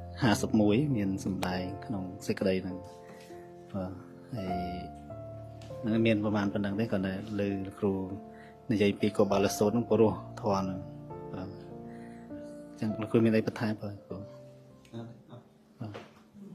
51មានសម្ដែងក្នុងសេចក្តីហ្នឹងបាទហើយនឹងមានប្រហែលប៉ុណ្្នឹងទេគ្រាន់តែលើគ្រូនិយាយពីកុបាលសូត្រហ្នឹងព្រោះធម៌ហ្នឹងបាទអញ្ចឹងលោកគ្រូមានអីបន្ថែមបាទគ្រូ